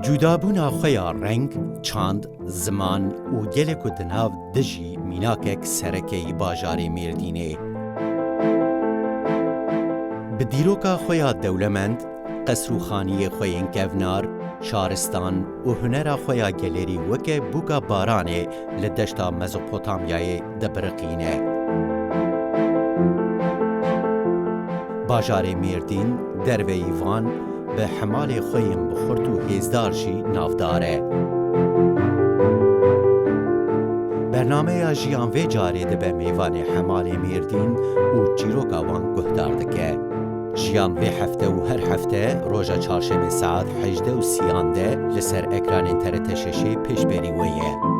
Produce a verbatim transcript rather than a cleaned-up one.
Cudabûna xwe ya reng, çand, ziman û gelê ku di nav dijî mînakek sereke yî bajarê Mêrdînê. Bi dîroka xwe ya dewlemend, qesr û xaniyê xwe yên kevnar, şaristan û hunera xwe ya gelêrî weke bûka baranê li deşta Mezopotamyayê dibiriqîne. Bajarê Mêrdîn derveyî van bi hemalê xwe yên bi xurt û hêzdar jî navdar e. Bernameya Jiyan vê carê dibe mêvanê hemalê Mêrdîn û çîroka wan guhdar dike. Jiyan vê hefte û her hefte roja çarşemê saet hejdeh û sîyan de li ser ekranên T R T şeşê pêşberî we ye.